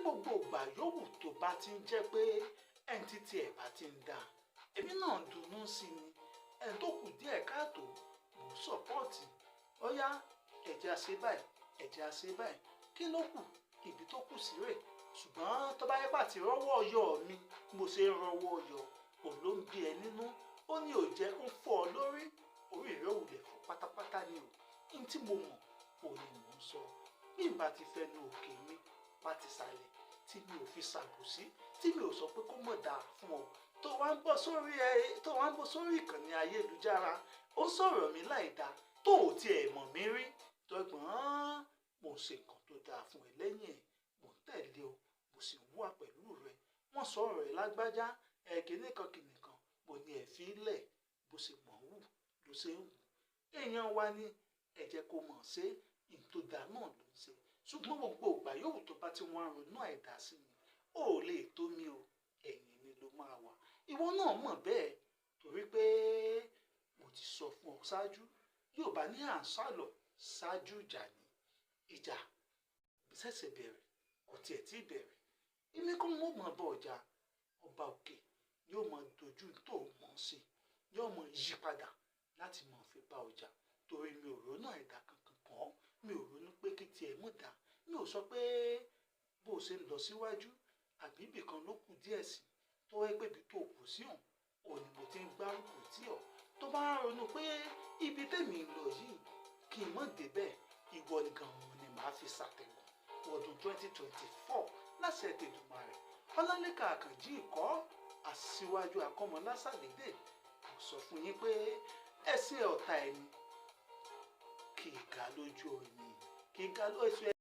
Gbogbo ìgbà yòówù tó bá ti ń jẹ́ pé ẹni títí ẹ̀ bá ti ń da, èmi náà ń dunnú sí ni. Ẹni tó kù díẹ̀ káàtó, mò ń support. Ó yá, ẹ̀jẹ̀ àṣẹ báyìí, ẹ̀jẹ̀ àṣẹ báyìí. Kí ló kù? Ibi tó kù sí rè. Ṣùgbọ́n tó bá yẹ pàtí rọ́wọ́ ọyọ mi, mo ṣe ń rọ́wọ́ ọyọ, òun ló ń bí ẹ nínú, ó ní ò jẹ́ ń fọ́ ọ lórí, orí rẹ̀ ò lè fọ́ pátápátá ni o. Ní tí mo mọ̀, òun ni mò ń sọ. Bí n bá ti fẹnu òkè mi bá ti sàlẹ̀, tí mi ò fi ṣàbòsí, tí mi ò sọ pé kó mọ̀ dáa fún ọ, tó wá ń bọ́ sórí ẹ, tó wá ń bọ́ sórí ìkànnì ayélujára, ó sọ̀rọ̀ mi láì dáa, tó ò tiẹ̀ mọ̀ mí rí dọ́gbọ̀n, mo ṣe nǹkan tó dáa fún ẹ lẹ́yìn ẹ̀, mo ń tẹ̀lé o, mo sì wà pẹ̀lú rẹ. Wọ́n sọ̀rọ̀ ẹ lágbájá ẹ kìnnìkan kìnnìkan, mo ní ẹ fi lẹ̀, bó ṣe mọ̀ wù ló ṣe ń wù. Èèyàn wa ni ẹ jẹ́ kó mọ̀ ṣe ní tó dáa náà ló ń ṣe. Ṣùgbọ́n gbogbo ìgbà yòówù tó bá ti wọ́n ronú àìdá sí mi, ó lè tó mi o, ẹ̀yìn mi ló máa wà. Ìwọ náà mọ̀ bẹ́ẹ̀, torí pé mo ti sọ fún ọ ṣáájú. Yóò bá ní à ń sálọ ṣáájú ìjà ni ìjà ṣẹ̀ṣẹ̀ bẹ̀rẹ̀, kò tiẹ̀ tí ì bẹ̀rẹ̀. Èmi kọ́ mo mọ̀ bọ̀ ọjà, ọba òkè yóò mọ dojú tó mọ̀ sí, yóò mọ yí padà láti mọ̀ fi bá ọjà, torí mi ò ronú àìdá kankan kàn. Mi ò ronú pé kí tiẹ̀ mọ̀ dá. Mi ò sọ pé bó o ṣe ń lọ síwájú àbí ibì kan ló kù díẹ̀ sí, tó wẹ́ pé ibi tó kù sí òun, òun ni mo ti ń gbárùkù tí ọ. Tó bá ronú pé ibi tèmi ń lọ yìí kí n mọ̀ débẹ̀, ìwọ nìkan ni màá fi ṣàtẹ̀gùn ọdún 2024 láṣẹ tèdùmàrè. Ọlálẹ́kan Àkànjí Ìkọ́, aṣíwájú akọ́mọlásàlédè, mo sọ fún yín pé ẹsẹ̀ ọ̀tá ẹni kì í ga lójú ẹni, kì í ga lójú.